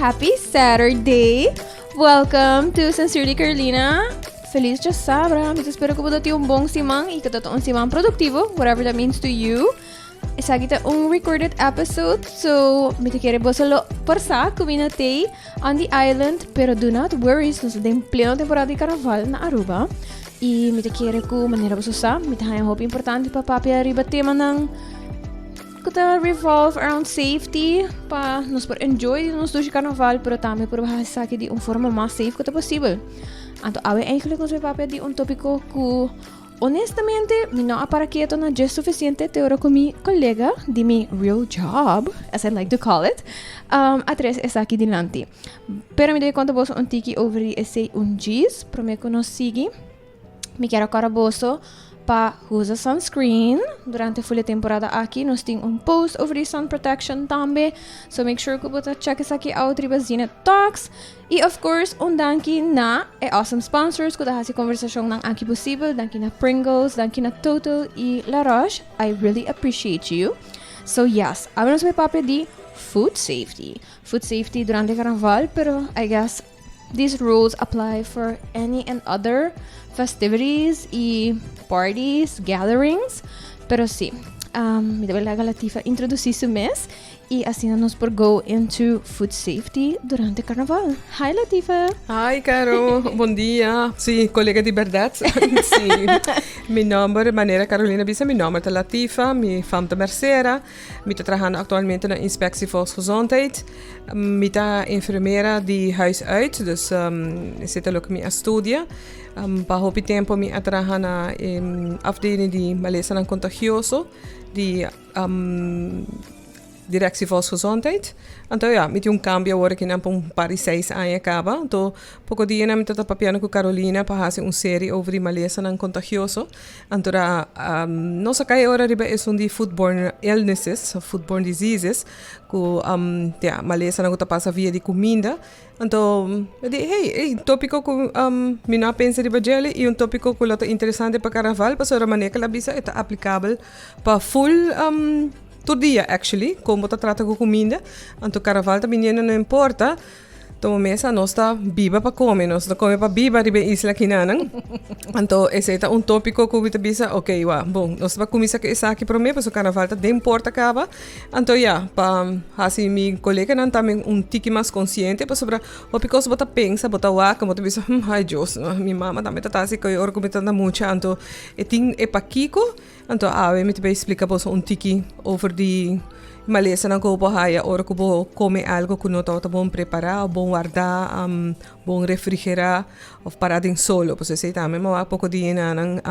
Happy Saturday. Welcome to Sincerely Carolina. Feliz djasabra. Mi ta spera ku bo ta tin un bon siman i ku ta un siman produktivo, whatever that means to you. Esaki ta un recorded episode, so mi ta kere boso lo por sa ku mi no tei on the island, pero do not worry, nos ta den pleno temporada di carnaval na Aruba. I mi ta kere ku manera boso sa, mi ta haña hopi importante pa papia riba temanan ku ta revolve around safety pa nos por enjoy di nos dushi carnaval, pero tambe por hasi esaki di un forma mas safe ku ta posibel. Anto awe eigenlijk nos bai papia di un tópiko ku honestamente mi no a para keto na dje sufisiente te ora ku mi kolega di mi real job, as I like to call it, a trese esaki dilanti. Pero mi debe konta boso un tiki over di esei un djis promé ku nos sigui. Mi kier a kòrda boso pa usa sunscreen durante full e temporada aki. Nos tin un post over di sun protection tambe. So make sure ku bo ta check esaki out riba Zinnet Talks. I of course un danki na e awesome sponsors ku ta hasi konversashonnan aki posibel. Danki na Pringles, danki na Total i La Roche. I really appreciate you. So yes, awe nos bai papia di food safety. Food safety durante carnaval, pero I guess these rules apply for any and other festivities y parties, gatherings. Pero sí, mi ta laga Latifa introduci su mes y asina nos por go into food safety durante carnaval. Hi Latifa! Hi Caro, bon dia. Sí, colega di berdad. Sí. Mi nomber, manera Carolina bisa, mi nomber ta Latifa, mi fam ta Mercera. Mi ta trahando actualmente na Inspectie Volksgezondheid. Mi ta enfermera di huis uit, dus esei ta loke mi a studia. Pa hopi tempo mi a traha na e afdeling di malesanan contagioso di Directie Volksgezondheid. Anto ya, mi tin un cambio awor aki nan pa un par di seis aña caba. Anto poco dianan mi ta papiando cu Carolina pa haci un serie over di malesanan contagioso. Anto ra nos a kai ora riba esun di foodborne illnesses of foodborne diseases ku ya malesanan ku ta pasa via di kuminda. Anto mi di hey ey topiko ku mi no a pensa riba djele i un topiko ku lo ta interesante pa karnaval pasobra manera ku el a bisa e ta aplikabel pa ful tur dia actually kon bo ta trata ku kuminda. Anto karnaval ta biniendo no importa. Tuma mesa nos ta biba pa come, nos ta come pa biba riba e isla kinanan. Anto esei ta un tópiko ku mi ta bisa, ok, wa, bon, nos ta kuminsá ku esaki promé pasobra karnaval ta den porta kaba. Anto ya, pa hasi mi koleganan tambe un tiki mas konsiente pasobra hopi kos bo ta pensa, bo ta wak, bo ta bisa, hm, ai Dios, mi mama tambe ta ta hasi koe ora ku mi ta mucha. Anto e tin e pakiko. Anto awe mi ta bay splica boso un tiki over di malesanan cu bo por haya ora cu bo come algo cu no tabata bon prepara, bon warda, bon refrigera of para den solo. Pasobra esey tambe mi a wak poco di nan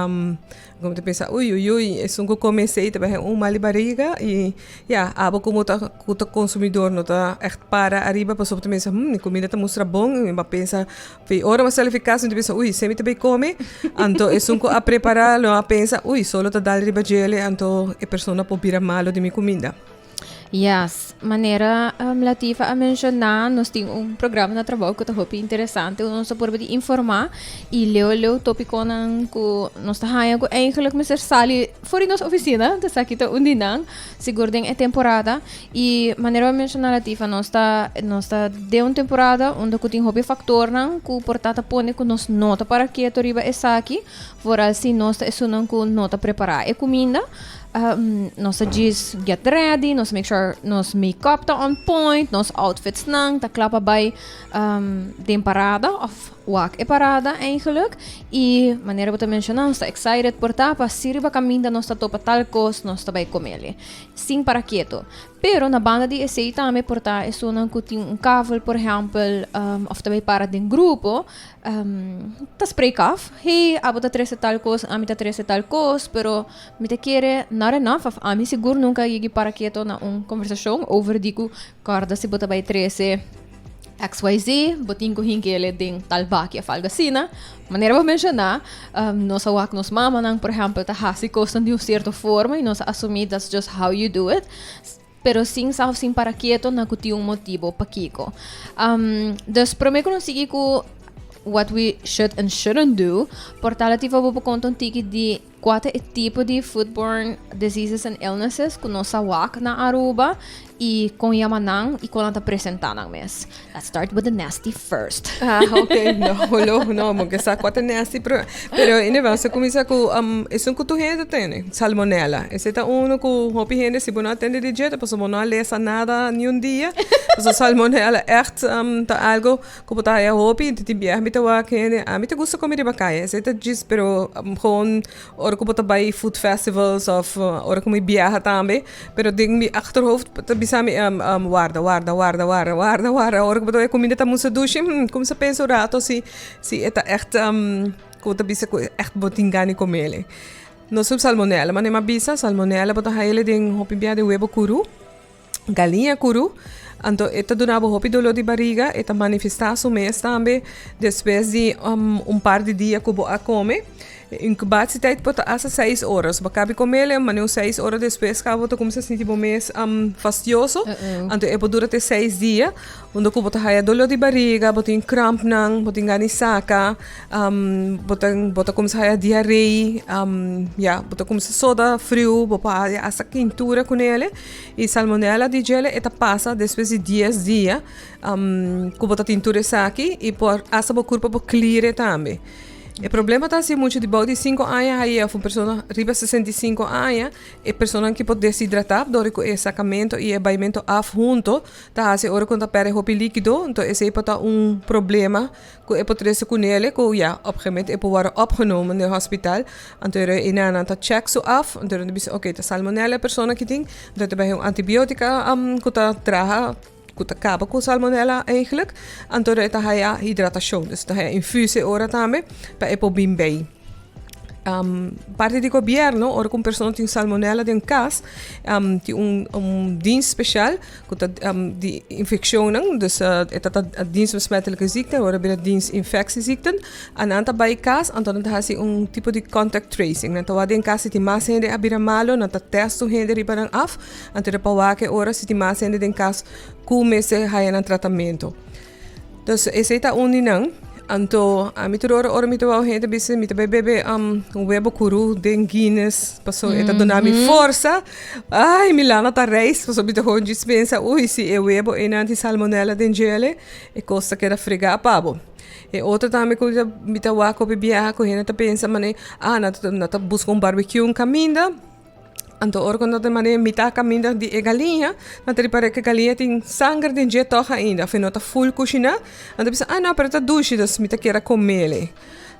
cu mi ta pensa uy uy uy esun cu come esey ta bay haya un mal di bariga y ya abo como ta cu ta consumidor no ta echt para ariba pasobra bo ta pensa mi comida ta mustra bon y bo a pensa Fi ora bo sali fi casa mi ta bisa ui se mi ta bay come anto esun cu a prepara lo a pensa ui solo ta dal riba djele anto e persona por bira malo di mi cuminda. Yes, manera Latifa a menciona nos tin un programa na trabou cu ta hopi interesante unda nos ta purba di informa y leu leu topiconan cu nos ta haya cu eigenlijk mester sali for di nos oficina, ta esaki ta un di nan, sigur den e temporada. Y manera bo a menciona Latifa, nos ta nos ta den un temporada unda cu tin hopi factornan cu por ta ta pone cu nos no ta para keto riba esaki, vooral si nos ta esunnan cu no ta prepara e cuminda. Nos ta djis get ready, nos make sure nos make up ta on point, nos outfitsnan ta cla pa bay den parada of wak e parada eigenlijk. Y manera bo ta menciona nos ta excited por ta pa si riba caminda nos ta topa tal cos nos ta bay comeli. Sin para keto. Pero na banda di esei tambe por ta esunnan ku tin un kavel por ehèmpel òf ta bai para den grupo ta spreek af, hey abo ta trese tal kos, ami ta trese tal kos, pero mi ta kere not enough òf ami sigur nunka a yegi para keto na un kombersashon over di ku kòrda si bo ta bai trese XYZ, bo tin ku hink'ele den tal baki òf algu asina. Manera bo menshoná, nos a wak nos mamanan, por ehèmpel, ta hasi kosnan di un sierto forma i nos a asumí that's just how you do it, pero sin sa òf sin para keto na ku tin un motibu pakiko. Dus promé ku nos sigui ku what we should and shouldn't do, por tal a tiva bo por konta un tiki di. Cua ta e tipo di foodborne diseases and illnesses cu nos sa wak na Aruba y con yama nan y con nan ta presenta nan mes. Let's start with the nasty first. Ah, ok. No, lo, no, mo ke sa cua ta nasty, pero, pero in ieder geval, cuminsa cu um, esun cu tur hende tene, salmonella. Ese ta uno cu hopi hende, si bo no a tende di dje, ta pasobra bo no a lesa nada ni un dia. Pasobra salmonella echt um, ta algo Ku bo ta haya hopi, tin biaha mi ta wak hende, ami ta gusta kome riba kaya, esei ta djis, pero gewoon ora ku bo ta bai food festivals of ora ku mi biaha tambe, pero den mi achterhoofd ta bisa mi warda, warda, warda, warda, warda, warda, ora ku bo ta bai kuminda ta musa dushi, kumsa pensa un rato si si e ta ègt ku bo ta bisa ku ègt bo tin gana di komele. Nos salmonella, manera mi a bisa, salmonella bo ta haya den hopi biaha den webo kuru. Galiña kuru, anto e ta duna bo hopi doló di bariga, e ta manifestá su mes tambe despues di un par di dia ku bo a kome. E inkubatietijd por ta hasta seis ora. So bo kabi komel e manera un seis ora despues kaba bo ta kuminsá sinti bo mes fastioso. Anto e por dura te seis dia, unda ku bo ta haya doló di bariga, bo tin krampnan, bo tin gana di saka, bo ta bo ta kuminsá haya diarei, ya, bo ta kuminsá soda friu, bo por haya hasta kintura kunele. E salmonella di djele e ta pasa despues di dies dia ku bo ta tin tur esaki i por hasta bo kurpa por klire tambe. E problema ta si mucha di bou di sinku aña haye òf un persona riba 65 aña e personanan ki por deshidratá dor di ku e sakamento i e baimento af hunto ta hasi ora ku nan ta pèrdè hopi líkido enton esei por ta un problema Ku e por trese ku nele ku ya op gegeven moment e por wòrdu opgenomen den hospital. Anto e nan ta check su af, anto nan ta bisa oke ta salmonella e persona aki tin, anto ta bai un antibiotica ku ta traha ku ta kaba ku salmonella eigenlijk. Anto e ta haya hidratashon, dus e ta haya infuus e ora tambe pa e por bin bei. Parti di gobierno ora ku un persona tin salmonella den kas tin un dienst spesial ku ta di infekshonnan dus e ta ta dienst besmettelijke ziekten ora bira dienst infectieziekten a nan ta bai kas anto nan ta hasi un tipo di contact tracing nan ta wak den kas si tin mas hende a bira malo nan ta test tur hende riba nan af anto ta pa wak e ora si tin mas hende den kas ku mester haya nan tratamento. Dus esei ta un di nan. Anto ami tur ora ora mi ta wou hende bisa mi ta bai bebe un webo kuru den Guinness paso e ta duna mi forsa. Ai mi lana ta reis paso mi ta gewoon djis pensa ui si e webo einan tin salmonella den djele e kos ta keda frega pa bo. E otro tambe ku mi ta wak hopi biaha ku hende ta pensa manera ah nan ta nan ta buska un barbecue un kaminda. Anto ora ku nan ta manda e mitá kaminda di e galiña, nan ta ripará ku e galiña tin sanger den dje tòg ainda, òf e no ta ful kushiná. Nan ta bisa, ah no, pero e ta dushi, dus mi ta kere kom'é.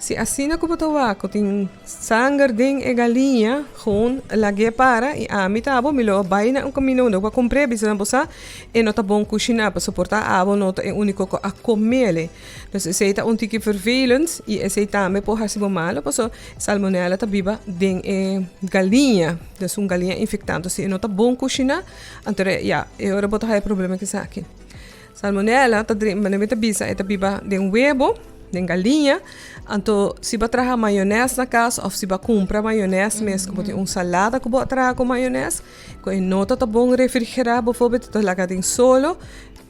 Si asina ku bo ta wak ku tin sanger den e galiña, gewoon lag'é para i ami ta abo, mi lo a bai na un kaminda unda ku a kumpr'é, bisa nan bo sa e no ta bon kushiná, pasobra por ta abo no ta e úniko ku a kom'é. Dus esei ta un tiki vervelend i esei tambe por hasi bo malo paso salmonella ta biba den e galiña. Dus un galiña infectá. Entonces si e no ta bon kushiná, anto ya, e ora bo ta haya problema ku esaki. Salmonella ta dren, manera mi ta bisa, e ta biba den webo, den galiña. Anto si bo a traha mayones na kas òf si bo a kumpra mayones mes ku bo tin un salada ku bo a traha ku mayones, ku e no ta ta bon refrigerá, bijvoorbeeld, ta laga den solo.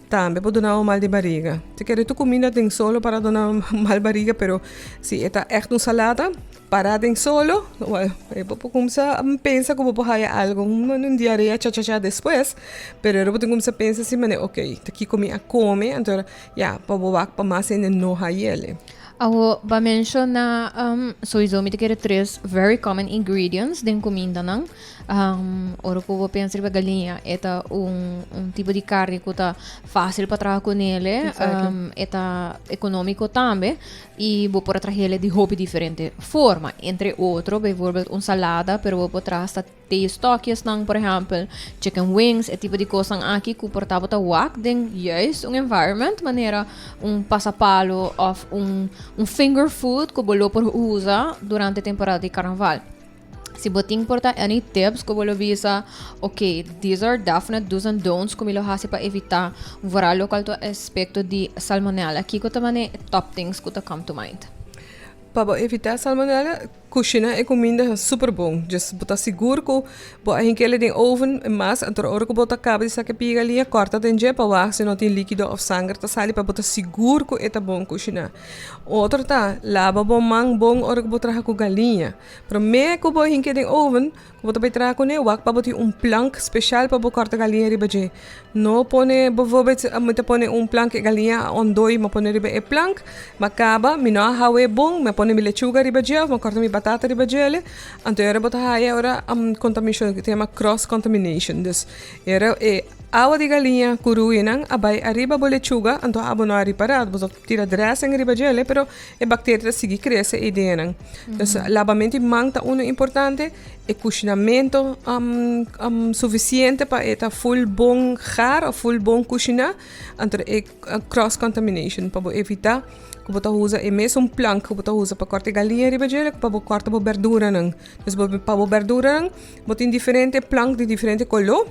Tambe por duna bo mal di bariga. Te kere tur kuminda den solo para duna mal bariga, pero si e ta ègt un salada, para den solo, wèl, e bo por kumsa pensa ku bo por haya algu, un diarea chachacha despues, pero ora bo tin kumsa pensa si manera, ok, ta kiko mi a kome, anto ya, pa bo wak pa mas hende no hay'el. Awo, bo a menshoná souiso mi ta kere tres very common ingredients den kumindanan. Ora ku bo pensa riba galiña, e ta un un tipo di karni ku ta fásil pa traha kunele, e ta ekonómiko tambe i bo por a trah'el di hopi diferente forma. Entre otro, bijvoorbeeld un salada, pero bo por traha hasta theestokjesnan, por ehèmpel, chicken wings, e tipo di kosnan aki ku por ta bo ta wak den juist un environment manera un pasapalo òf un un finger food ku bo lo por usa durante temporada di karnaval. Si bo tin por ta any tips ku bo lo bisa, ok, these are definite do's and don'ts ku mi lo hasi pa evitá vooral lokual ta aspekto di salmonella. Kiko ta mane top things ku ta come to mind? Pa bo evitá salmonella? Kushina e kuminda super bon. Dus bo ta sigur ku bo a hink'el den oven mas anto ora ku bo ta kaba di saka e pia galiña kòrta den dje pa wak si no tin likido òf sanger ta sali pa bo ta sigur ku e ta bon kushiná. Otro ta laba bo man bon ora ku bo traha ku galiña. Promé ku bo hink'e den oven Ku bo ta bai traha kuné, wak pa bo tin un plank speshal pa bo kòrta galiña riba dje. No pone bovobet, mi ta pone un plank e galiña a ondoi, mi a pone riba e plank, mi a kaba, mi no a haw'é bon, mi a pone mi lechuga riba dje òf mi a kòrta mi batata riba djele, anto e ora bo ta haya ora kontaminashon, ku ta yama cross contamination. Dus e ora e awa di galiña ku ruinan a bai ariba bo lechuga, anto abo no a ripará, bo ta tira dressing riba djele, pero E bakteria ta sigui krese e ideanan. Dus labamento di man ta uno importante, e kushinamento sufisiente pa e ta ful bon gaar of ful bon kushiná, anto e cross contamination pa bo evitá ku bo ta usa e mesun plank ku bo ta usa pa kòrta e galiña riba dje pa bo kòrta bo bèrduranan. Dus pa bo bèrduranan bo tin diferente plank di diferente koló,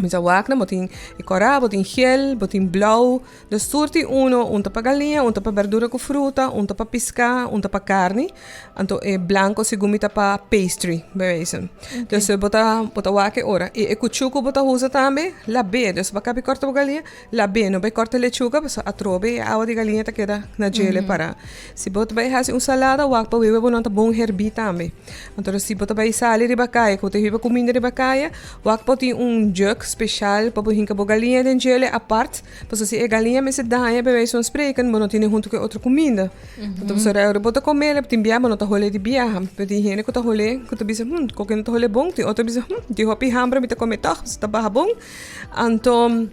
mi sa wak nan bo tin e kòrá, bo tin gel, bo tin blou. Dus tur tin uno, un ta pa galiña, un ta pa berdura ku fruta, un ta pa piská, un ta pa karni. Anto e blanko segun mi ta pa pastry, bij wijze. Dus bo ta bo ta wak e ora. I e kuchú ku bo ta usa tambe, lab'é. Dus bo a kabi kòrta bo galiña, lab'é. No bai kòrta lechuga pasobra atrobe e awa di galiña ta keda na djele pará. Si bo ta bai hasi un salada, wak pa webe bo nan ta bon herbí tambe. Anto si bo ta bai sali riba kaya ku bo ta hiba kuminda riba kaya, wak por tin un jug speshal pa bo hinka bo galiña den djele apart. Pasobra si e galiña mester daña bij wijze van spreken, bo no tene hunto ku e otro kuminda. Anto pasobra ora bo ta kom'el, tin bia bo no ta hole di biaha. Pero tin hende ku ta hole, ku ta bisa, hm, koke no ta hole bon. Tin otro bisa, hm, tin hopi hamber mi ta kome tòg, pasobra ta baha bon. Anto,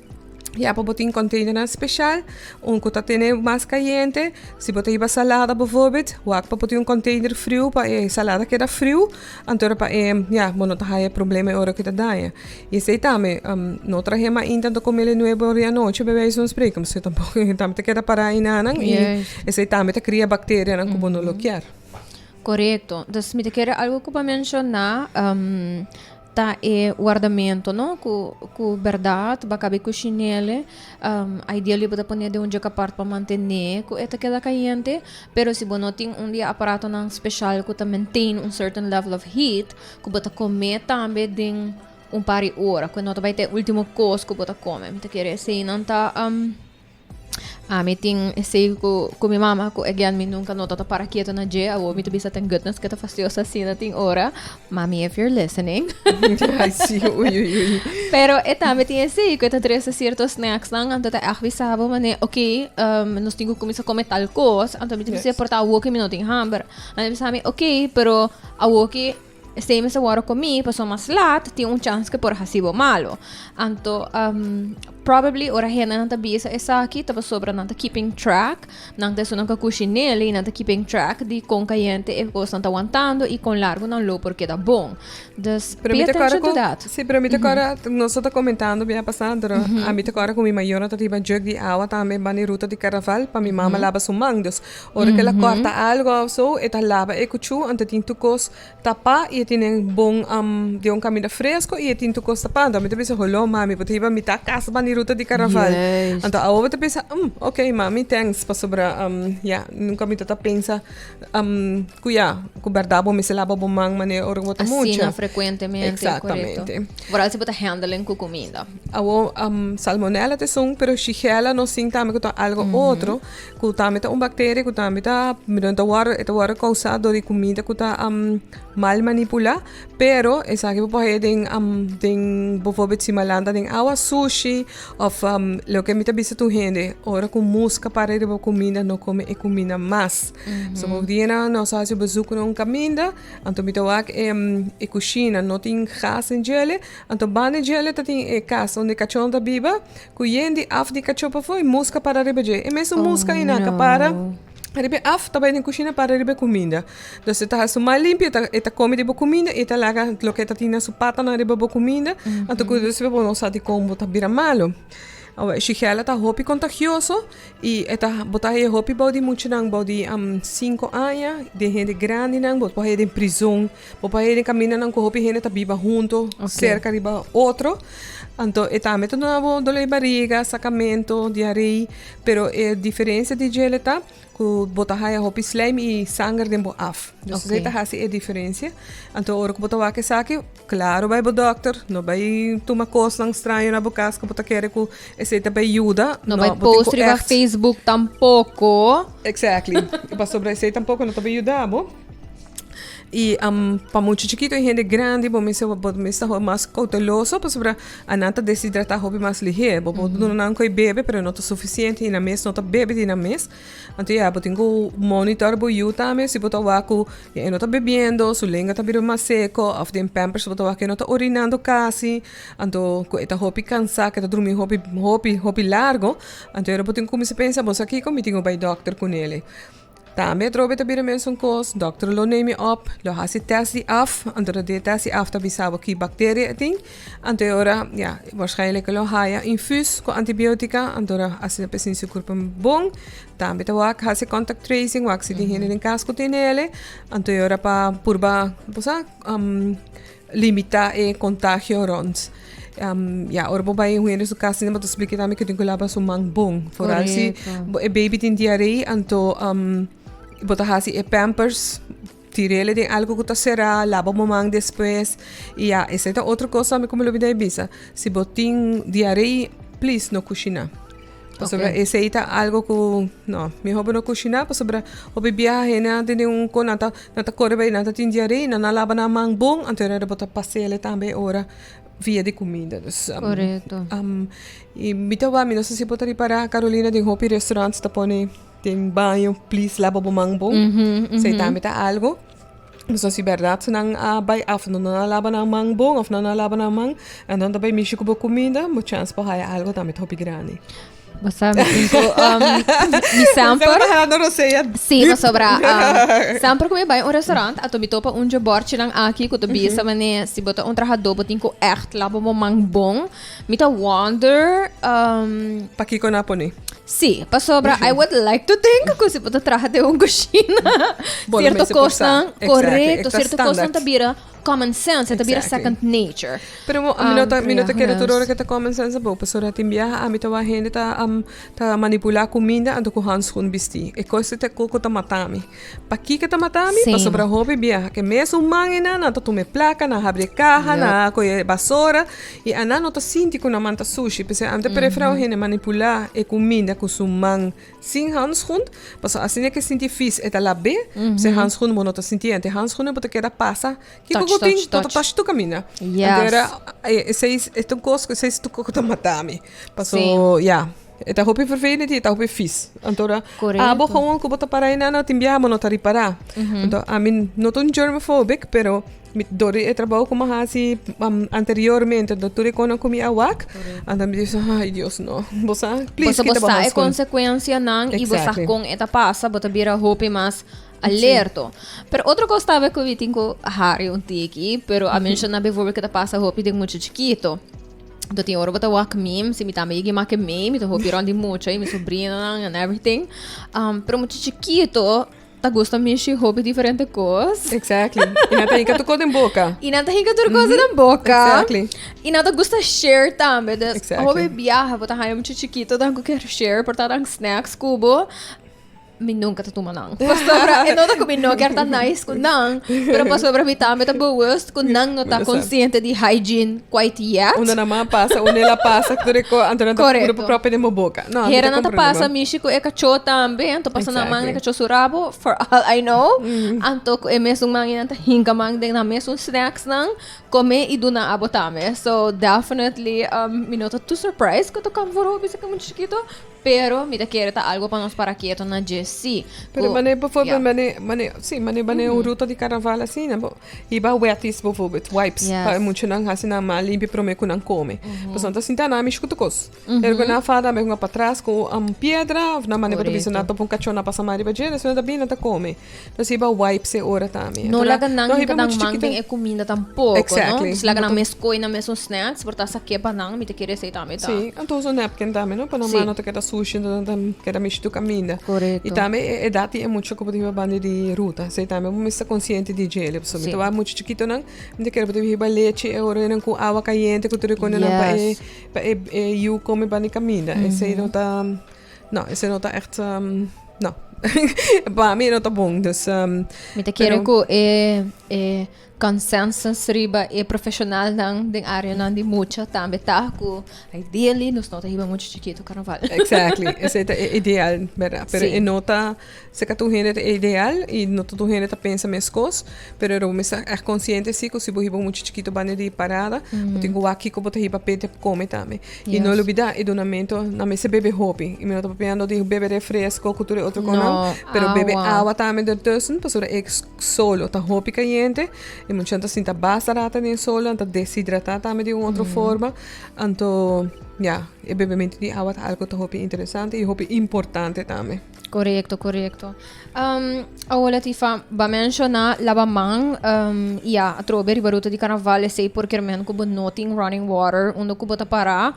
ya pa bo tin containernan special, un ku ta tene mas kayente. Si bo ta hiba salada bijvoorbeeld, wak pa bo tin un container friu pa e salada keda friu. Anto ora pa e, ya, bo no ta haya problema e ora ku e ta daña. I esei tambe, no trahe mainta anto come el nuebe ora di anochi bij wijze van spreken, pasobra tampoco e tambe ta keda para einanan i esei tambe ta cria bacterianan cu bo no lo kier. Corecto. Dus mi ta kere algo cu bo a menciona ta e wardamento, no? Cu cu berdad bo a cabe cushinele, ideally bo ta pone den un jug apart pa mantene cu e ta keda cayente, pero si bo no tin un di e aparatonan special cu ta maintain un certain level of heat, ku bo ta kome tambe den un par di ora, ku no ta bai ta e ultimo kos ku bo ta kome. Mi ta kere eseinan ta ami tin esei ku ku mi mama ku again mi nunka no ta para ketu na dje, awor mi ta bisa thank goodness ke ta fastioso asina tin ora, mami if you're listening. Ai si, ui ui ui. Pero e tambe tin esei ku e ta trese sierto snacksnan, anto ta ègt bisa bo manera ok nos tin ku kuminsá kome tal kos, anto mi ta bisa por ta awor ku mi no tin hamber. Anto mi bisa mi ok pero Awoki esei mester wòrdu komí pasobra mas lat tin un chans ke por hasi bo malu. Anto probably ora hendenan ta bisa esaki ta pasobra nan ta keeping track, nan ta esun nan ka kushin'el i nan ta keeping track di kon kayente e kosnan ta wantando i kon largu nan lo por keda bon. Dus pay attention to that. Si, pero mi ta kòrda nos ta komentando bia pasá, pero ami ta kòrda ku mi mayornan ta riba jug di awa tambe banda e ruta di karnaval pa mi mama laba su man. Dus Ora ku el a kòrta algu òf so, e ta laba e kuchú, anto e tin tur kos tapá i e tene bon den un kaminda fresko i e tin tur kos tapá. Anto mi ta bisa, Holó mami, bo ta hiba mitá kas banda e ruta di karnaval. Anto awor bo ta pensa, Umm, ok mami, thanks, pasobra ya, nunka mi ta ta pensa ku ya, ku bèrdat bo mester laba bo man manera ora ku bo ta mucha. Asina frekuentemente, korekto. Eksaktamente. Vooral si bo ta handling ku kuminda. Awor, salmonella ta esun, pero shigella nos tin tambe ku ta algu otro. Ku tambe ta un bakteria ku tambe ta no ta wòrdu e ta wòrdu kousá dor di kumida ku ta mal manipulá pero esaki bo por haña den den bovorbel si malanta den awa sushi òf loke mi ta bisa tur hende ora ku muska para riba bo kuminda no kome e kuminda mas so bo dianan nos a hasi bezoek na un kaminda anto mi ta wak e kushina no tin gas den djele anto banda di djele ta tin e kas unda e kachon ta biba. Ku yen di af di kachó pafó i muska para riba dje. E mesun muska ei nan ka para riba e af ta bai den kushina para riba e kuminda. Dus e ta hasi su mal limpio, e ta e ta kome di bo kuminda i e ta laga loke e ta tin na su patanan riba bo kuminda. Anto ku despues bo no sa dikon bo ta bira malu. Awe e shigella ta hopi kontagioso i e ta bo ta haña hopi bou di muchanan bou di sinku aña, den hende grandinan, bo por haña den prizon. Bo por haya den kamindanan ku hopi hende ta biba hunto, serka riba otro. Anto e tambe ta duna bo dolor di bariga, sakamento, diarei. Pero e diferensia di djele ta. Ku bo ta haya hopi slijm i sanger den bo af. Dus esei ta hasi e diferensia. Anto ora ku bo ta wak esaki, klaro bai bo dòkter, no bai tuma kosnan straño na bo kas ku bo ta kere ku esei ta bai yuda. No bai post riba Facebook tampoko. Exactly. Pasobra esei tampoko no ta bai yuda bo. I pa mucha chikito i hende grandi bo mester bo mester ta mas kouteloso pasobra anan ta deshidratá hopi mas lihé. Bo por duna nan koi bebe pero no ta sufisiente i nan mes no ta bebe di nan mes. Anto ya bo tin ku monitor bo yu tambe si bo ta wak ku e no ta bebiendo, su lenga ta bira mas seko òf den pampers bo ta wak ku e no ta orinando kasi. Anto ku e ta hopi kansá ku e ta drumi hopi hopi hopi largo. Anto bo tin ku kuminsá pensa bo sa kiko mi tin ku bai dòkter kunele. Tambe atrobe ta bira mesun kos, dòkter lo neem je op, lo hasi tèst di af, anto ta di tèst di af ta bisa bo ki bakteria e tin, anto e ora ya waarschijnlijk lo haya infuus ku antibiotika, anto ora asina pa e sinti su kurpo bon, tambe ta wak hasi contact tracing, wak si tin hende den kas ku tin ele, anto e ora pa purba bo sa limita e contagio rond. Ya, ora bo bai un hende su cas bo ta splika tambe cu tin cu laba su man bon. Vooral si e baby tin diaree, anto bo ta haci e pampers, tirele den algo cu ta cera, laba bo man despues. Y ya, esey ta otro cos tambe cu mi lo bida bisa. Si bo tin diaree, please no cushina. Pasobra esei ta algo ku no, mihó bo no kushiná pasobra hopi biaha hende nan tene un kon nan ta nan ta kore bai nan ta tin diaré nan a laba nan man bon anto e bo ta pas'el tambe e ora via di kuminda. Dus Korekto. i mi ta wak mi no sa si bo ta ripará Carolina den hopi restaurants ta pone den baño please laba bo man bon. Esei tambe ta algo. Pasobra si bèrdat nan a bai af nan no a laba nan man bon òf nan no a laba nan man en dan ta bai mishi ku bo kuminda bo chèns pa haya algu tambe ta hopi grandi. Bo sa mi tin ku mi semper Si pasobra semper ku mi bai un restaurant ato mi topa un dje bòrchinan aki ku ta bisa manera si bo ta un trahadó bo tin ku ègt laba bo man bon. Mi ta wonder Pakiko nan a pone? Sí, pasobra I would like to think ku si bo ta traha den un kushina, Bo lo sierto mester por sa. kosnan, Exactly, korekto, e ta sierto kosnan standaard. ta bira common sense, e ta bira Exactly. second nature. Pero mo, mi no ta, mi no ta Pero kere ja, tur who ora knows? ke ta common sense bo, pasobra tin biaha ami ta wak hende ta ta manipulá kuminda anto ku handschoen bistí. E kos ta ku ta mata mi. Pakiko ta mata mi? Same. Pasobra hopi biaha ke mesun man einan nan ta tuma e plaka, nan habri e kaha, nan a kohe e basora i anan no ta sinti ku nan man ta sushi. P'esei ami ta preferá un hende manipulá e kuminda ku su man sin handschoen, pasobra asina ke sinti vis e ta lab'é, p'esei handschoen bo no ta sinti ente. Handschoen bo ta keda pasa kiko Touch, ku tin, touch, bo ta touch. touch tur kaminda. Yes. Anto era esei e ta un kos ku esei ta ku ta mata mi. Paso Same. ya. E ta hopi vervelend i e ta hopi vies. Anto ora Korekto. abo gewoon ku bo ta para einan no tin biaha bo no ta ripará. Anto ami no ta un germophobic pero mi dor di e trabou ku mi a hasi anteriormente anto tur e konan ku mi a wak anto mi bisa ai Dios no. Bo sa please Boso bo kita bo sa e hanskon. konsekuensianan i bo sa Exactly. kon e ta pasa, bo ta bira hopi mas alerto. Pero otro kos tambe ku mi tin ku hari un tiki, pero a menshoná bijvoorbeeld ku ta pasa hopi den mucha chikito. Anto tin ora bo ta wak mi, si mi tambe yega make mi, mi ta hopi rond di mucha y mi sobrinonan and everything. Pero mucha chikito ta gusta mishi hopi diferente cos. Exactly. Y nan ta hinca tur cos den boca. Y nan ta hinca tur cos den boca. Exactly. Y nan ta gusta share tambe. Dus Exactly. hopi biaha bo ta haya mucha chikito tan cu kier share por ta nan snacks cu bo. Mi nunca ta tuma nan. Pasobra, e no ta cu mi no kier ta nice cu nan, pero pasobra mi tambe ta bewust cu nan no ta consciente di hygiene quite yet. Unda nan man pasa, unda el a pasa, tur e co, anto nan ta puro Correcto. propio den bo boca. No, ami Hera ta nan ta comprende pasa bo. mishi cu e cacho tambe, anto pasa nan man den Exactly. cacho su rabo, for all I know. Anto cu e mesun man nan ta hinca man den nan mesun snacks nan, come y duna abo tambe. So definitely, mi no ta too surprised cu ta come for hopi esaki mucha chikito. Pero mi ta kere ta algo pa nos para keto na dje si. Pero Ku mane bijvoorbeeld, ja. mane, mane, si, mane mane un ruta di carnaval asina, bo hiba wetties bijvoorbeeld, wipes, pa e Yes. muchanan hasi nan man limpia prome ku nan kome. Pasobra nan ta sinta nan mishi ku tur kos. Pero ku nan fada nan bai patras ku un piedra of nan mane bo ta bisa nan Korekto. topa un kachó nan pasa man riba dje, despues nan ta bini nan ta kome. Nos hiba wipes e ora tambe. No Anto laga nan no hinka hiba nan mucha man chikito. den e kuminda tampoko, no? Exactly. Dus laga nan Bo ta mes koe nan mesun snacks, por ta saké pa nan, mi ta kere esei tambe ta. Sí, anto usa napkin tambe, no? Pa nan Sí. man no ta keda sushi, anto nan ta keda mishi tur kaminda. Korekto. I tambe e edat di e mucha ku bo ta hiba banda di ruta. Esei tambe bo mester konsiente di djele. Pasobra mi Sí. ta wak mucha chikitonan, mi ta kere bo ta hiba lechi e ora nan ku awa kayente ku tur e kos nan pa e Yes. pa e yu kome banda di kaminda. Esei no ta, no, esei no ta ègt, no. Pa mi no ta bon. Dus, Mi ta kere pero ku e consensus riba e profesionalnan den areanan di mucha tambe ta ku ideally nos no ta hiba mucha chikito carnaval. Exactly. Esei ta e ideal, berdad. Pero Sí. e no ta, seka tur hende ta e ideal y no ta tur hende ta pensa meskos, pero bo mester echt consciente si ku si bo hiba un mucha chikito banda di parada, bo tin ku wak kiko bo ta hiba p'e te kome tambe. Y no lubida e dunamento, nan mester bebe hopi. Y mi no ta papiando di bebe refresco ku tur e otro konan, No, pero bebe awa. awa tambe ertussen, pasobra e solo ta hopi cayente e muchanan ta sinta basta rato den solo nan ta deshidrata tambe di un otro forma anto ya e bebemento di awa ta algo ta hopi interesante y hopi importante tambe. Correcto, correcto. Awor Latifa, ba menciona laba man, ya, atrobe riba ruta di carnaval esey por kermen cu bo no tin running water unda cu bo ta para.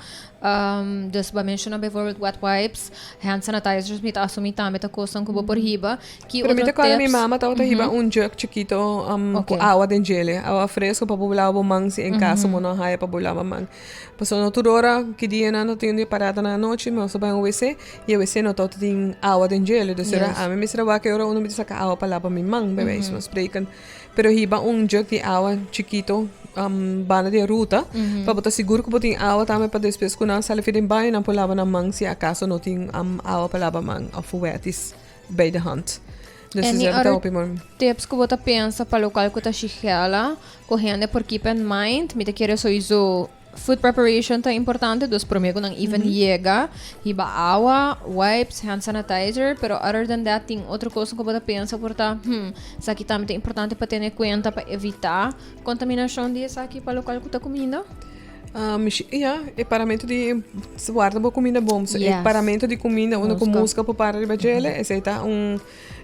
Dus bo a menciona bijvoorbeeld wet wipes, hand sanitizers, mi ta asumi tambe ta cosnan cu bo por hiba. Ki Pero mi otro ta acorda mi tips? mama tabata hiba un jug chikito cu awa den djele, awa fresco pa bo laba bo man si en caso bo no haya pa bo laba man. Pasobra no tur ora ki dianan no tin di parada na anochi, nos ta bai un wc y e wc no tabata tin awa den djele. Dus ora ami mester a wak e ora uno mi ta saca awa pa laba mi man, bij wijze van spreken. Pero hiba un jug di awa chikito banda di e ruta pa bo ta sigur ku bo tin awa tambe pa despues ku nan sali for den baño nan por laba nan man si akaso no tin awa pa laba man òf wètis bij de hand. Dus Any esei ta other hopi mooi. tips ku bo ta pensa pa lokal ku ta shigella ku hende por keep in mind? Mi ta kere soiso food preparation ta importante, dus prome ku nan even yega, hiba awa, wipes, hand sanitizer, pero other than that tin otro kosnan ku bo ta pensa por ta, hmm, esaki tambe ta importante pa tene kuenta pa evita kontaminashon di esaki pa lokual ku ta kuminda? Ya, e paramentu di warda bo kuminda bon. So, e paramentu di kuminda unda ku muska por para riba djele, esei ta un.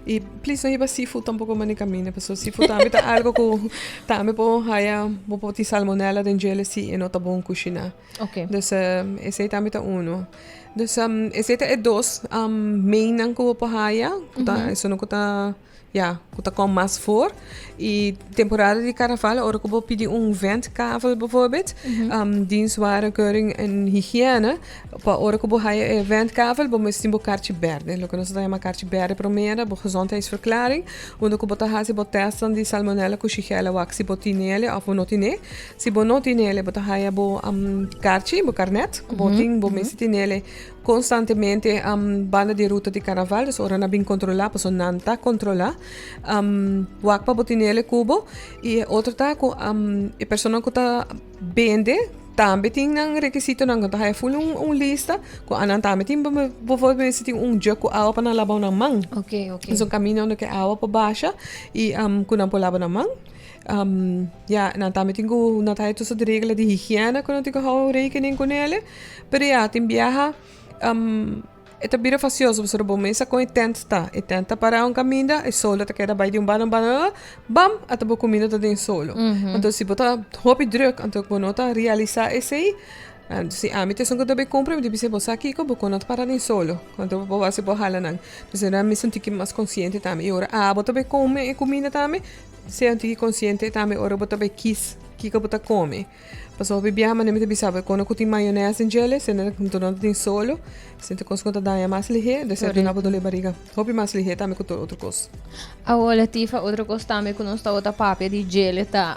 Y please no hiba seafood tampoco mane camina pasobra seafood tambe ta algo cu tambe por haya bo por tin salmonella den djele si e no ta bon cushina. Okay. Dus esey tambe ta uno. Dus esey ta e dos main nan cu bo por haya cu ta esun cu ta ya cu ta kom mas voor. Y temporada di carnaval ora cu bo pidi un ventkavel bijvoorbeeld dienst warenkeuring en hygiëne Pa ora ku bo haya e ventkavel, bo mester tin bo karchi berde, loke nos ta yama karchi berde promera, bo gezondheidsverklaring, unda ku bo ta hasi bo testnan di salmonella ku shigella wak si bo tinele òf bo no tine. Si bo no tinele, bo ta haya bo karchi, bo karnet, ku bo tin, bo mester tinele konstantemente banda di e ruta di karnaval, dus ora nan bin kontrolá, pasobra nan ta kontrolá, wak pa bo tinele ku bo. I e otro ta ku e persona ku ta bende tambe tin nan rekisitonan ku ta haya ful un un lista ku anan tambe tin bijvoorbeeld mester tin un jug ku awa pa nan laba nan man. Okay, okay. Es un camino unda ke awa por basha y ku nan por laba nan man. Ya, nan tambe tin ku nan ta haya tur soort regla di higiene ku nan tin ku hou rekening ku nele. Pero ya, tin biaha E ta bira fastioso pasobra bo mesa kon e tent ta. E tent ta pará un kaminda, e solo ta keda bai di un banda un banda, bam, ata bo kuminda ta den solo. Anto si bo ta hopi druk, anto bo no ta realisá esei, si ami ta esun ku ta bai kumpra, mi ta bisa bo sa kiko, bo kon no ta para den solo. Anto bo hasi bo hala nan. P'esei nan mester un tiki mas konsiente tambe. I ora abo ta bai kome e kuminda tambe, sea un tiki konsiente tambe ora bo ta bai kis kiko bo ta kome. Pasobra hopi biaha manera mi ta bisa bo, kono ku tin mayones den djele, sende ku no ta tin solo, sende kos ku ta daña mas lihé, dor esei duna bo dole bariga hopi mas lihé tambe ku tur otro kos. Awor Latifa, otro kos tambe ku nos tabata papia di djele ta,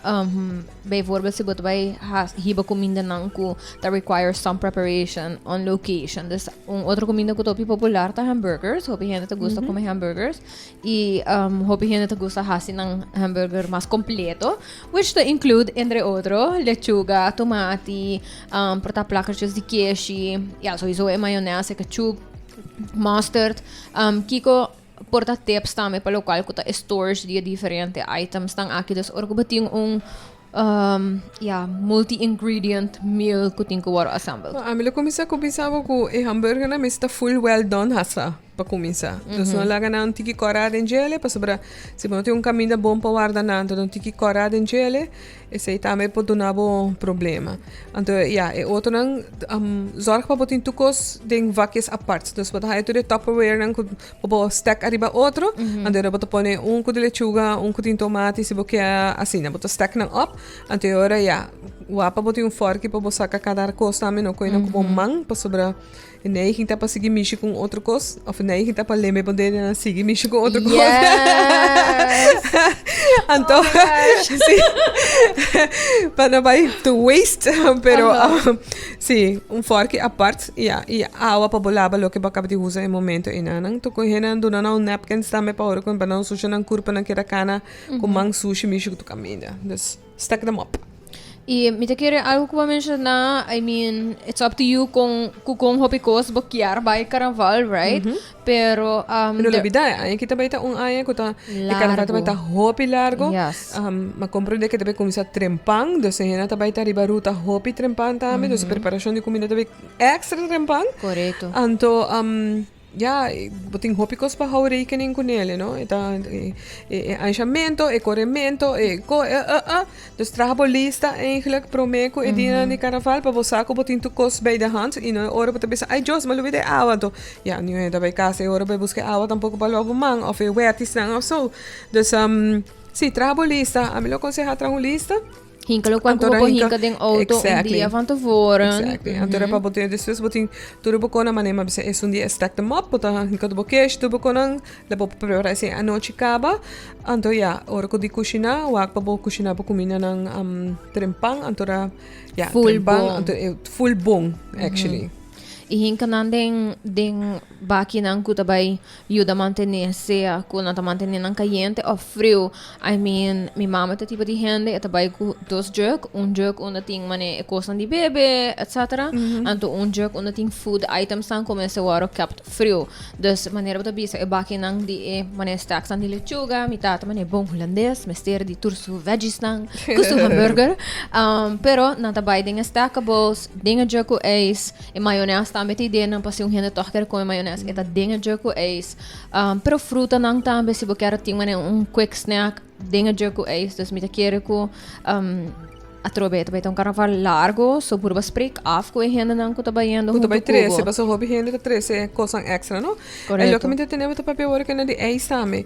bijvoorbeeld si bo ta bai hiba kumindanan ku ta require some preparation on location. Dus un otro kuminda ku ta hopi popular ta hamburgers, hopi hende ta gusta kome hamburgers. Y hopi hende ta gusta hasi nan hamburger mas completo, which ta include, entre otro, lechuga, tomati, por ta plakkertjes di keshi, ja, sowieso e mayonaise, ketchup, mustard. Kiko por ta tips tambe pa locual cu ta e storage di e diferente items nan aki. Dus ora cu bo tin un ja, multi-ingredient meal cu tin cu worde assembled. Ami lo cuminsa cu bisa bo cu e hamburgernan mester ta full well done hasa. Pa kuminsá. Dus no laga nan un tiki kòrá den djele, pasobra si bo no tin un kaminda bon pa warda nan, anto un tiki kòrá den djele, esei tambe por duna bo problema. Anto ya, e otronan, zòrg pa bo tin tur kos den vakjes apart. Dus bo ta haya tur e tupperwarenan ku bo por stack ariba otro, anto ora bo ta pone un ku di lechuga, un ku tin tomati, si bo ke asina, bo ta stack nan op, anto e ora ya. Wak pa bo tin un fòrki pa bo saka kada kos tambe, no koe nan ku bo man, pasobra e neiging ta pa sigui mishi ku un otro kos, òf e neiging ta pa lembe bo dedenan sigui mishi ku otro kos. Yes! Anto, Oh my gosh. si, pa no bai to waste, pero si, un fòrki apart, ya, i awa pa bo laba loke bo a kaba di usa e momento einanan. Tur ku hendenan duna nan un napkins tambe pa ora ku nan susha nan kurpa nan keda kana ku man sushi mishi ku tur kaminda. Dus. Stack them up. Y mi ta kere algo cu bo a menciona, I mean, it's up to you con cu con hopi cos bo kier bay carnaval, right? Pero um, Pero lubida, e aña aki ta bay ta un aña cu ta e carnaval ta bay ta hopi largo. Yes. Um, ma comprende que ta bay cuminsa trempan, dus e hende ta bay ta riba ruta hopi trempan tambe, dus e preparacion di cuminda ta bay extra trempan. Correcto. Anto, um, Ya, bo tin hopi kos pa hou rekening ku nele, no? E ta e e anshamento, e koremento, e ko e e e. Dus traha bo lista eigenlijk promé ku e dianan di karnaval pa bo sa ku bo tin tur kos bij de hand i no e ora bo ta bisa, ai Dios, mi a lubida e awa. Anto, ya, niun hende ta bai kas e ora bai buska e awa tampoko pa laba bo man òf e wètisnan òf so. Dus, si, traha bo lista. Ami lo konsehá traha un lista. Hinka lo cual Anto cu bo hinka, hinka den auto un dia van tevoren. Exactly. Anto pa bo tin despues bo tin tur bo kona mane ma bisa esun dia stack them up, bo ta hinka tur bo kesh, tur bo konan, la bo prepara ese anochi kaba. Anto ya, ora ku di kushina, wak pa bo kushina bo kumindanan um trempan, anto ra ya, Full trempan, bon. anto e full bon actually. I hinka nan den den bakinan ku ta bai yuda mantené sea ku nan ta mantené nan kayente òf friu. I mean, mi mama ta tipo di hende, e ta bai ku dos jug, un jug unda tin mane e kosnan di bebe, etcetera. Anto un jug unda tin food itemsnan ku mester wòrdu kept friu. Dus manera bo ta bisa e bakinan di e mane stacksnan di lechuga, mi tata mane bon hulandes, mester di tur su veggiesnan ku su hamburger. Pero nan ta bai den e stackables, den e jug ku ijs. E mayones tambe ta idea nan pa si un hende tog kier come mayones e ta den e jug cu ijs. Pero frutanan tambe si bo kier tin manera un quick snack den e jug cu ijs. Dus mi ta kere cu atrobe ta bay ta un carnaval largo so purba spreek af cu e hendenan cu ta bayendo Cu ta hunto bay cu bo. trece pasobra hopi hende ta trece cosnan extra no. Correcto. E loke mi ta tene bo ta papia awor cu na di ijs tambe.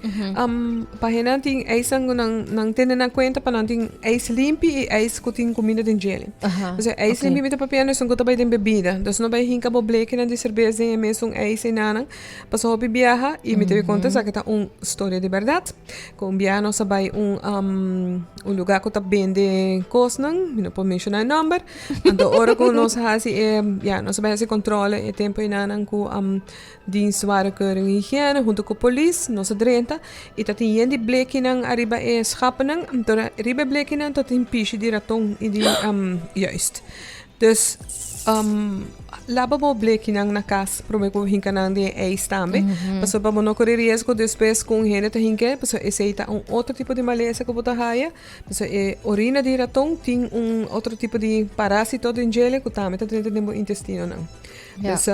Pa hendenan tin ijsnan cu nan nan tene na cuenta pa nan tin ijs limpi y ijs cu tin cuminda den djele. Pasobra ijs limpi mi ta papiando esun cu ta bay den bebida. Dus no bay hinca bo blekinan di cerbes den e mesun ijs enanan. Pasobra hopi biaha y mi ta bay conta esaki ta un storia di berdad. Cu un biaha nos a bay un un lugar cu ta bende cosnan, mi no por menciona e nomber. Anto ora cu nos haci e, ya, nos a bay haci controle e tempo enanan cu Dienst Warenkeuring en Hygiëne hunto cu polis nos a drenta y ta tin yen di blekinan ariba e schapennan. Anto riba e blekinan ta tin pishi di raton y di juist. Dus laba bo blekinan na cas prome cu bo hinca nan den e ijs tambe. Pasobra pa bo no core riesgo despues cu un hende ta hinca pasobra esey ta un otro tipo di malesa cu bo ta haya. Pasobra e orina di raton tin un otro tipo di parasito den djele cu tambe ta drenta den bo intestinonan. Ja. Dus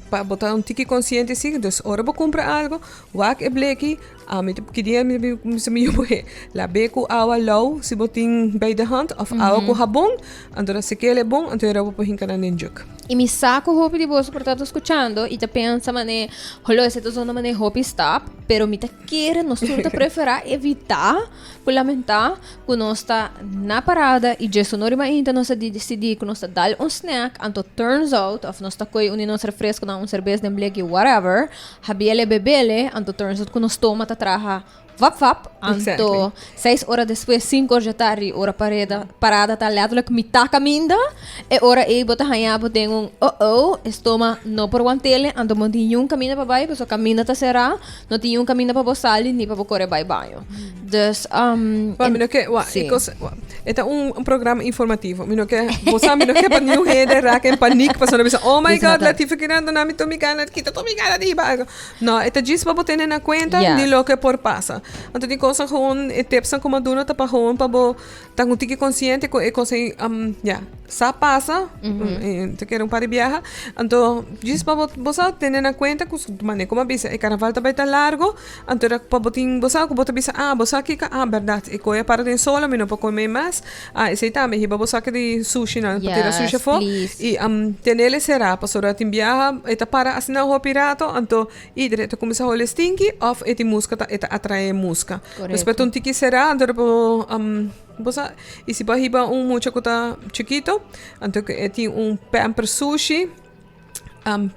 pa bo ta un tiki konsiente si, dus ora bo kumpra algo, wak e bleki, ami ta ki dia mi mi mi mi muhé, lab'é ku awa lou si bo tin bij de hand of awa ku habon, anto ta sekel e bon, anto e bo por hinka nan den juk. I mi sa ku hopi di boso por ta ta skuchando i ta pensa manera, holo esei ta zona manera hopi stap, pero mi ta kere nos tur ta preferá evitá ku lamentá Ku nos ta na parada i dje sonó riba inta nos a disidí ku nos ta dal un snack, anto turns out of nos ta koe un di nos refreskonan, un serbes den bleki, whatever, habiele bebele, anto turns out ku nos stoma ta traha vap vap, anto seis ora despues, sinku or dje tardi, ora pareda parada ta letterlijk mitá kaminda, e ora ei bo ta haña bo den un oh oh, e stoma no por wantele, anto bo no tin niun kaminda pa bai, pasobra kaminda ta será, no tin niun kaminda pa bo sali ni pa bo kore bai baño. Dus, um, Wa, mi no ke, wa, sí. e kos, wa, e ta un, un programa informativo. Mi no ke, bo sa, mi no ke pa niun hende raak in paniek pasobra nan bisa, oh my Dit is God, not a- Latifa kira duna mi tur mi gana, kita tur mi gana di hiba algo. No, e ta djis pa bo tene na kuenta Yes. di loke por pasa. Anto tin kosnan gewoon, e tipsnan ku mi a duna ta pa gewoon pa bo ta un tiki konsiente ku e kos ei, ya, sa pasa, ta kere un par di biaha. Anto djis pa bo, bo sa tene na kuenta ku manera ku mi a bisa e karnaval ta bai ta largo. Anto era pa bo tin, bo sa ku bo ta bisa, ah, bo sa kiko, ah, bèrdat, e koe a para den solo, mi no por kome mas. kas. Ah, esei tambe, hiba bo saki di sushinan pa tira sushi Yes, afó. please. I tenele será, pasobra tin biaha e ta para asina hopi rato, anto ieder e ta kuminsá hole stinky òf e tin muska ta e ta atraé muska. Korekto. Despues ta un tiki será, anto bo bo sa, i si bo a hiba un mucha ku ta chikito, anto e tin un pamper sushi.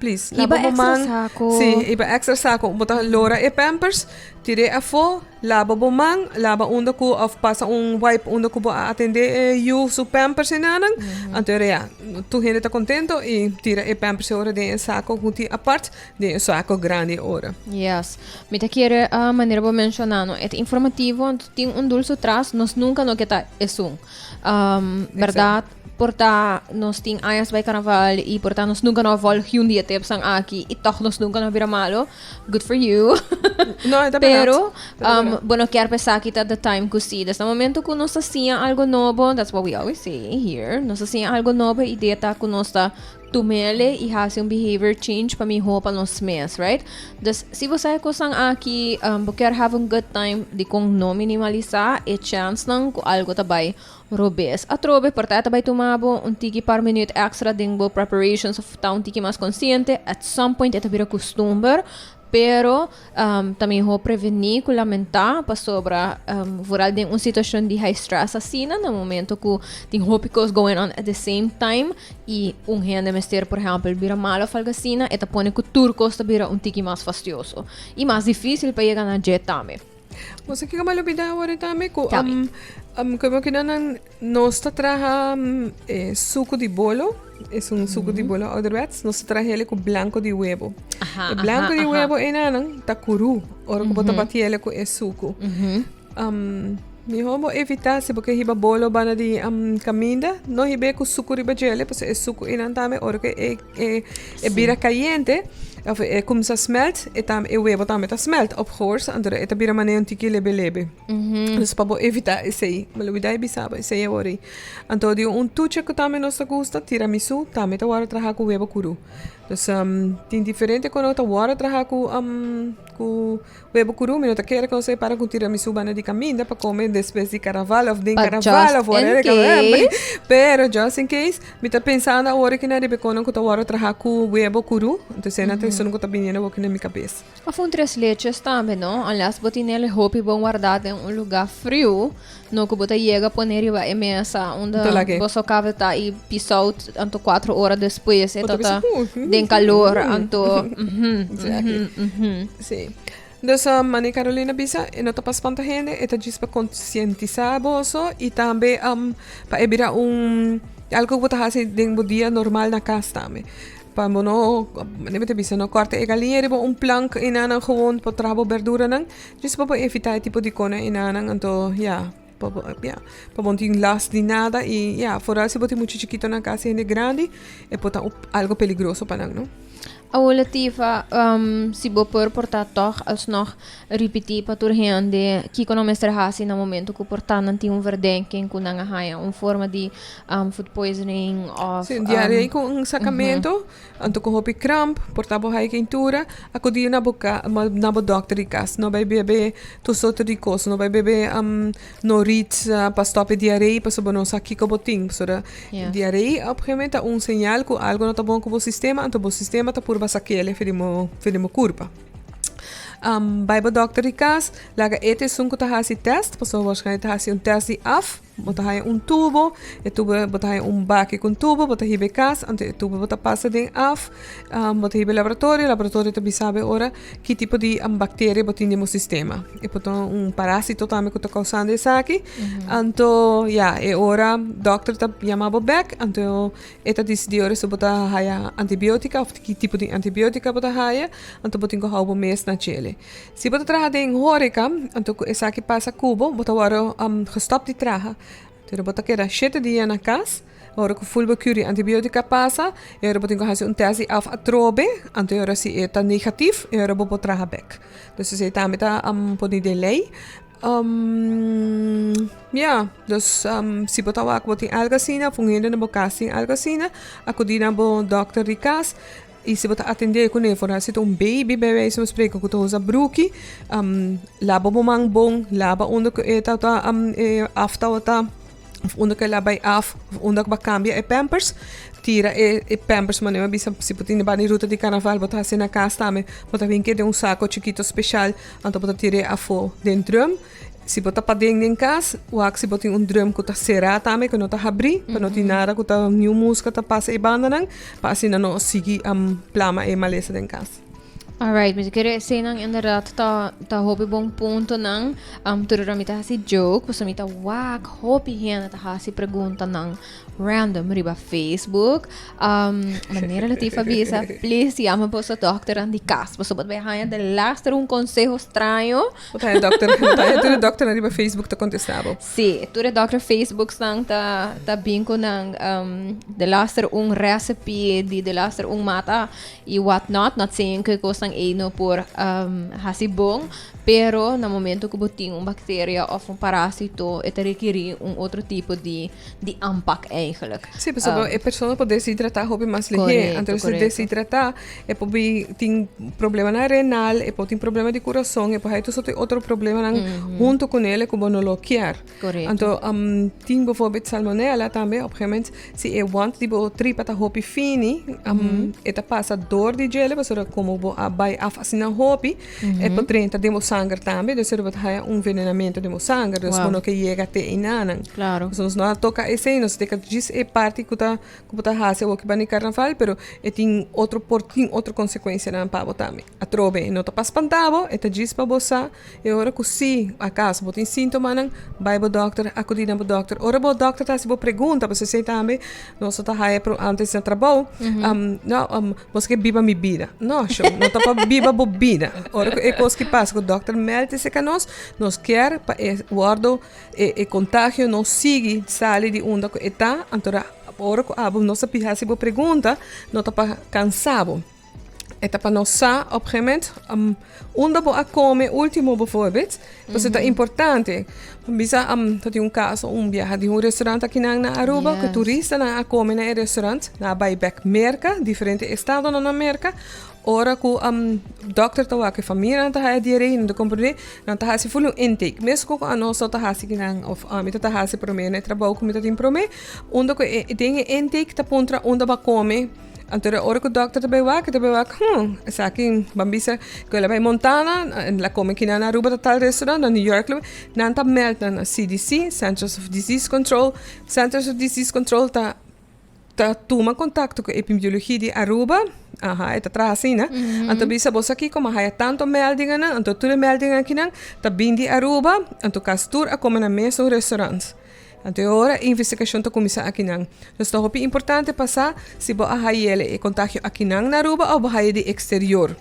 Please, Hiba laba bo extra man. saco. Sí, hiba extra saco. Bo ta lora e pampers, tir'é afó, laba bo man, laba unda cu of pasa un wipe unda cu bo a atendé e yu su pampers y nanan. Anto ora ya, tur hende ta contento y tira e pampers e ora den e saco cu tin apart, den e saco grandi e ora. Yes. Mi ta kere, manera bo menciona, no, e ta informativo, anto tin un dulce tras, nos nunca no ke ta esun. Berdad, por ta nos tin añas bai carnaval y por ta nos nunca no a volg un di e tipsnan aki y toch nos nunca no a bira malo. Good for you. No, e ta berdad. Pero, E ta berdad. bo no kier pensa ki ta the time cu si. Des na momento cu nos ta siña algo nobo, that's what we always say here, nos ta siña algo nobo, e idea ta cu nos ta tumele y haci un behavior change pa miho pa nos mes, right? Dus, si bo sa e cosnan aki, bo kier have un good time, dicon no minimalisa e chansnan cu algo ta bay robes? Atrobe, por ta e ta bay tuma bo un tiki par minuut extra den bo preparations of ta un tiki mas consciente, at some point e ta bira custumber, Pero ta mihó prevení ku lamentá pasobra vooral den un situashon di high stress asina na momento ku tin hopi kos going on at the same time i un hende mester por ehèmpel bira mal òf algu asina e ta pone ku tur kos ta bira un tiki mas fastioso i mas difísil pa yega na dje tambe. Bo sa kiko mi a lubida awor tambe ku Tell me. Komo kinan Nos ta traha e suku di bolo, es un suku di bolo ouderwets. Nos ta traha ele ku blanko di webo. E blanko di webo enanan ta kuru ora ku bo ta bati ele ku e suku. Mihó bo evitá si bo ke hiba bolo banda di kaminda, no hib'é ku suku riba djele, pasobra e suku einan tambe ora ku e e bira kayente òf e kuminsá smèlt, e tambe e webo tambe ta smèlt, of course, anto e ta bira manera un tiki lebe lebe. Dus pa bo evitá esei, mi lo bida e bisa bo esei awor ei. Anto di un tuche ku tambe nos ta gusta, tiramisu, tambe ta wòrdu traha ku webo kuru. Dus tin diferente ku no ta wòrdu traha ku ku webo kuru, mi no ta kere ku nos a para ku tiramisu banda di kaminda pa kome despues di karnaval òf den But karnaval just òf in whatever. case. Pero just in case, mi ta pensando awor aki na riba e konan ku ta wòrdu traha ku webo kuru, entonces nan ta esun ku ta biniendo awor aki na mi kabes. Of un tres leches tambe, no? Unless bo tin el hopi bon wardá den un lugá friu, no ku bo ta yega pone riba e mesa unda Ta lag'é. bo so kaba ta i pisout anto kuatro ora despues e Bo ta ta ta bisa, "Uh, mm, den kalor mm." anto mhm, Exactly. mhm, mhm. Sí. Dus um, Mane Carolina bisa, e no ta pa spanta hende, e ta djis pa konsientisá boso i tambe um, pa e bira un algo ku bo ta hasi den bo dia normal na kas tambe. Pa bo no, manera mi ta bisa, no kòrta e galiña riba un plank enanan gewoon pa traha bo berduranan. Djis pa bo evitá e tipo di kona enanan. Anto, ya, pa bo, ya, pa bo no tin last di nada i ya, foral si bo tin mucha chikito na kas i hende grandi, e por ta un algo peligroso pa nan, no. Awor Latifa, si bo por por ta tòg alsnog Ripití pa tur hende kiko nan mester hasi na momento ku por ta nan tin un verdenking ku nan a haña un forma di food poisoning òf. Sí, diaré ku un sakamentu, anto ku hopi kramp, por ta bo haña keintura, akudí na bo ka na bo dòkter di kas. No bai bebe tur sorto di kos, no bai bebe norit pa stòp e diaré pasobra bo no sa kiko bo tin. Pasobra diaré op gegeven moment ta un señal ku algu no ta bon ku bo sistema, anto bo sistema ta purba sak'el for di bo kurpa. Bai bo dokter di kas, laga e ta esun ku ta hasi tèst, pasobra waarschijnlijk ta hasi un tèst di af, bo ta haña un tubo, e tubo bo ta haña un baki ku un tubo, bo ta hiba e kas, anto e tubo bo ta pasa den af, bo ta hiba e laboratorio, laboratorio ta bisa bo e ora ki tipo di bakteria bo tin den bo sistema. E por ta un parásito tambe ku ta kousando esaki, anto ya, e ora dokter ta yama bo bèk, anto E ta disidí ora si bo ta haya antibiotika òf ki tipo di antibiotika bo ta haya, anto bo tin ku hou bo mes na djele. Si bo ta traha den hóreka, anto ku esaki pasa ku bo, bo ta wòrdu gestòp di traha. Pero bo ta keda shete dia na kas, ora ku ful bo kür di antibiotika pasa, e ora bo tin ku hasi un tèst di af atrobe, anto e ora si e ta negatif, e ora bo por traha bèk. Dus esei tambe ta pone den lei. Ya, dus si bo ta wak bo tin algo asina of un hende na bo kas tin algo asina, akudí na bo dòkter di kas i si bo ta atendé kuné for si ta un baby bij wijze van spreken ku ta usa bruki, laba bo man bon, laba unda ku e tabata e af tabata. Of unda ku el a bai af, of unda ku bo a kambia e pampers, tira e e pampers manera mi a bisa si bo tin banda di ruta di karnaval bo ta hasi na kas tambe, bo ta bin keda un sako chikito speshal, anto bo ta tir'é afó den drum. Si bo ta paden den kas, wak si bo tin un drum ku ta será tambe ku no ta habrí, pa no tin nada ku ta niun muska ta pasa e bandanan, pa asina no sigui plama e malesa den kas. Alright, mi ta kere eseinan inderdaad ta ta hopi bon puntonan. Tur ora mi ta hasi joke, pasobra mi ta wak hopi hende ta hasi preguntanan random riba Facebook. Manera Latifa bisa, please yama boso dokternan di kas, pasobra bo ta bay haña delaster un konseho straño. Bo ta haña dokter, bo ta haña tur e dokternan riba Facebook ta kontestá bo. Sí, tur e dokter Facebooksnan ta ta bin ku nan delaster un recipe di delaster un mata. Y what not, not saying cu e cosnan ey no por haci bon, pero na momento cu bo tin un bacteria of un parasito e ta requeri un otro tipo di di aanpak eigenlijk. Sí, pasobra e persona por deshidrata hopi mas lihé. Anto si deshidrata e por bi tin problemanan renal, e por tin problema di curason, e por hay tur soort di otro problemanan hunto cu nele cu bo no lo kier. Correcto. Anto tin bijvoorbeeld salmonella tambe, op een gegeven moment si e wand di bo tripa ta hopi fini, e ta pasa door di djele, pasobra como bo a bai af asina hopi, e por drenta den bo sanger tambe, dus bo ta haya un venenamento den bo sanger, dus bo no ke yega te einanan. Claro. Dus nos no a toca esey, nos a toca djis e parti cu ta cu bo ta haci awo ki banda di carnaval, pero e tin otro por tin otro consecuencianan pa bo tambe. Atrobe e no ta pa spanta bo, e ta djis pa bo sa e ora ku si akaso bo tin síntomanan, bai bo dòkter, akudí na bo dòkter. Ora bo dòkter ta hasi bo pregunta, pasobra esei tambe nos ta haya pro antes na trabou, no, bo ke biba mi bida. No, sho, no ta pa biba bo bida. Ora ku e kos ki pasa ku dòkter mèld esei nos, nos kier pa e wòrdu e e kontagio no sigui sali di unda ku e ta, anto ora ku abo nos a hasi bo pregunta, no ta pa kansa bo. E ta pa nos sa op een gegeven moment um, unda bo a come ultimo bijvoorbeeld. Pues ta importante. Bisa um, ta tin un caso un biaha di un restaurant aki nan na Aruba, yes. que turistanan a come na e restaurant, na bai bek Merca, diferente estadonan na Merca. Ora ku um, dokter ta wak e familia nan ta haya diarrea, nan ta comprende, nan ta hasi full un intake. Mes ku anos ta hasi kinan of ami ta hasi prome na e trabou ku mi ta tin prome, unda ku e den e intake ta puntra unda bo a come. Anto e ora ku dòkter ta bai wak, e ta bai wak, hm, esaki ban bisa ku el a bai Montana, el a kome kinan na Aruba ta tal restaurant, na New York, nan ta mèld nan na CDC, Centers of Disease Control. Centers of Disease Control ta ta tuma kontakto ku epidemiologia di Aruba, aha, e ta traha asina, anto bisa bo sa kiko, mi a haya tanto mèldinganan, anto tur e mèldingan akinan ta bin di Aruba, anto kas tur a kome na mesun restaurant. Anto e ora e investigashon ta kuminsá akinan. Nos ta hopi importante pa sa si bo a hayele e kontagio akinan na Aruba òf bo haye di eksterior.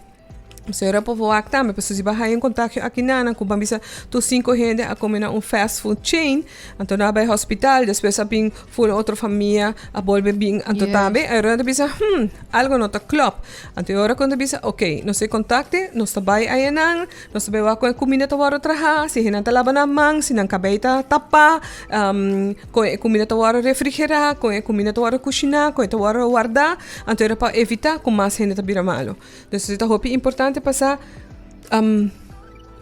Señora por wak tambe, pasobra si bo a haya un kontagio akinan, ku ban bisa tur sinku hende a kome na un fast food chain, anto nan a bai hospital, despues a bin ful otro famia a bolbe bin, anto tambe e ora nan ta bisa, hmm, algo no ta klòp. Anto e ora ku nan ta bisa, oke, nos e kontakte, nos ta bai ayanan, Nos ta wak kon e kuminda ta wòrdu trahá, si hendenan ta laba nan man, si nan kabei ta tapá, kon e kuminda ta wòrdu refrigerá, kon e kuminda ta wòrdu kushiná, kon e ta wòrdu wardá. Anto era pa evitá ku mas hende ta bira malu. Dus ta hopi importante pa sa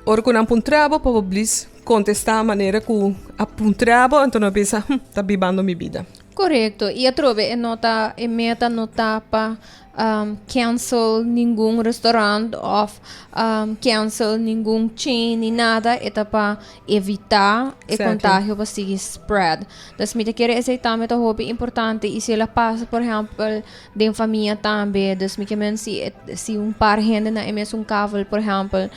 ora ku nan puntra bo pa bo blis kontestá manera ku a puntra bo, anto nan pensa, hm, ta bibando mi bida. Korekto. I atrobe e no ta, e meta no ta pa Cancel ningun restaurant of cancel ningun chain ni nada e ta pa evita e contagio pa sigui spread. Dus mi ta kere esey tambe ta hopi importante y si el a pasa por ehempel den famia tambe dus mi ke men si si un par hende na e mesun kavel por ehempel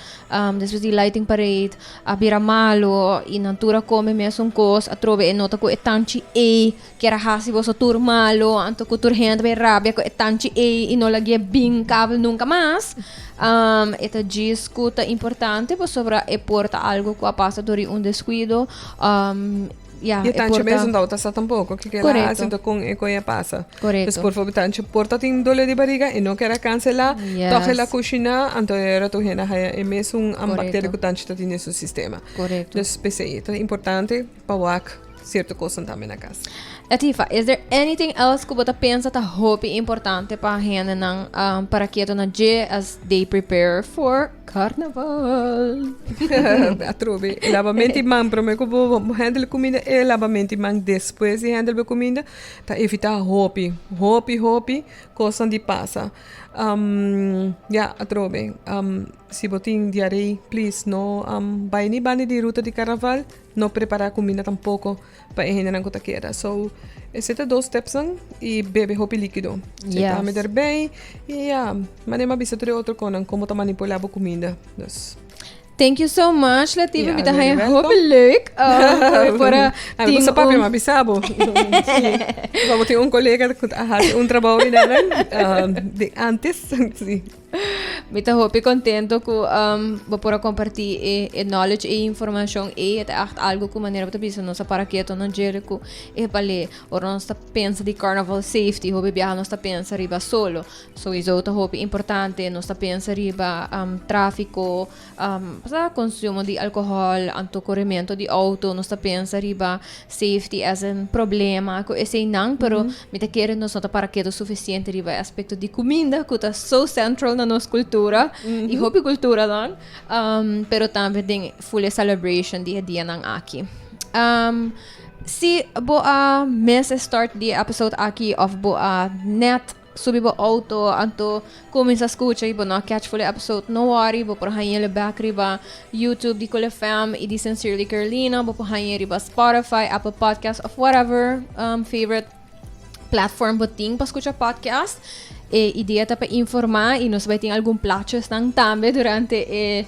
despues di lighting parade a bira malo y nan tur a come mesun cos atrobe e nota cu e tanchi ey Kier a hasi boso tur malo, anto ku tur hende bai rabia ku e tanchi ei i no lag'é bin kabel nunka mas. E ta djis ku ta importante pasobra e por ta algu ku a pasa dor di un deskuido. Ya, E tanchi mes no tabata sa tampoko kiko el a hasi, anto kon e kon e a pasa. Korekto. Pues por favor tanchi por ta tin dole di bariga e no kier a kanselá, tòg el a kushiná, anto e ora tur hende a haya e mesun bakteria ku tanchi ta tin den su sistema. Korekto. Dus p'esei ta importante pa wak. cierto cosnan tambe na cas. Latifa, is there anything else ku bo ta pensa ta hopi importante pa hendenan para keto na dje as they prepare for carnaval? Atrobe, e labamento di man prome ku bo handle kuminda e labamento di man despues di handle bo kuminda ta evita hopi, hopi, hopi kosnan di pasa. Ya, atrobe, si bo tin diarei, please no bai ni banda di ruta di carnaval, no prepara kuminda tampoko. Pa e hendenan ku ta keda. So, esei ta dos stepsnan i bebe hopi líkido. Esei ta mi derbei. I ya, manera mi a bisa tur e otro konan komo ta manipulá bo kuminda. Dus. Thank you so much, Latifa. Mi ta haña hopi leuk. Por a tin un... Papia, mi a bisa bo. Bo tin un kolega ku ta hasi un trabou einan di antes. Si. Mi ta hopi contento cu bo por a comparti e, e knowledge e informacion e. E ta echt algo cu manera bo ta bisa nos a para keto na djere cu e pale. Ora nos ta pensa di carnival safety, hopi biaha nos ta pensa riba solo. Sowieso ta hopi importante. Nos ta pensa riba trafico, sa, consumo di alcohol, anto coremento di auto. Nos ta pensa riba safety as in problema cu eseinan, pero mi ta kere nos no ta para keto suficiente riba e aspecto di cuminda cu ta so central na nos cultura y hopi culturanan, pero tambe den full e celebration di e dianan aki. Si bo a miss e start di e episode aki of bo a net Subi bo auto anto cuminsa scucha y bo no a catch full e episode, no worry, bo por hañ'el back riba YouTube di Cool FM y di Sincerely Carolina, bo por hañ'e riba Spotify, Apple Podcast of whatever favorite platform bo tin pa scucha podcast. E idea ta pa informa y nos bai tin algun plaatjesnan tambe durante e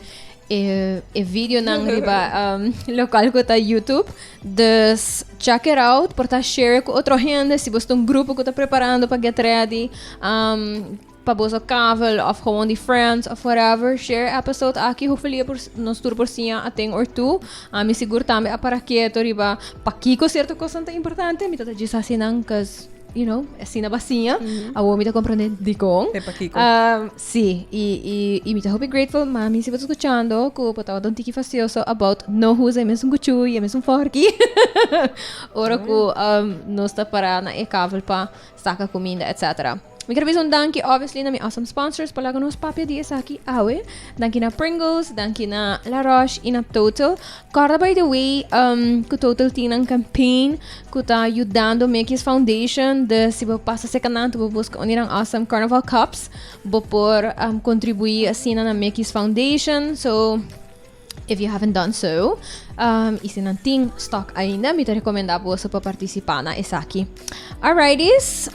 e e videonan riba locual cu ta YouTube. Dus check it out, por ta share cu otro hende, si bo sta un grupo cu ta preparando pa get ready, pa boso kavel of gewoon di friends of whatever, share e episode aki, hopefully e por nos tur por siña a thing or two. Ami sigur tambe a para keto riba pakiko cierto cosnan ta importante, mi ta ta djis haci nan 'cause asina bo a siña. Awor mi ta comprende dikon. E pakiko. Sí, y, y, y mi ta hopi grateful, mami, si bo ta escuchando, cu bo tabata un tiki fastioso about no usa e mesun cuchu y e mesun forki. Ora cu nos ta para na e kavel pa saca cuminda, etcetera. Mi quier bisa un danki, obviously, na mi awesome sponsors pa laga nos papia di esaki awe. Danki na Pringles, danki na La Roche y na Total. Corda, by the way, cu Total tin nan campaign cu ta yudando Mickey's Foundation. Dus si bo pasa cerca nan, bo busca un di nan awesome carnival cups. Bo por contribui asina na Mickey's Foundation. So, if you haven't done so, y si nan tin stock ainda, mi ta recomenda boso pa participa na esaki. Alrighties,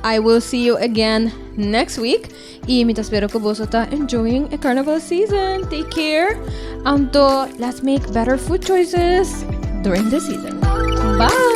I will see you again next week. Y mi ta spera cu boso ta enjoying e carnival season. Take care. Anto, let's make better food choices during the season. Bye!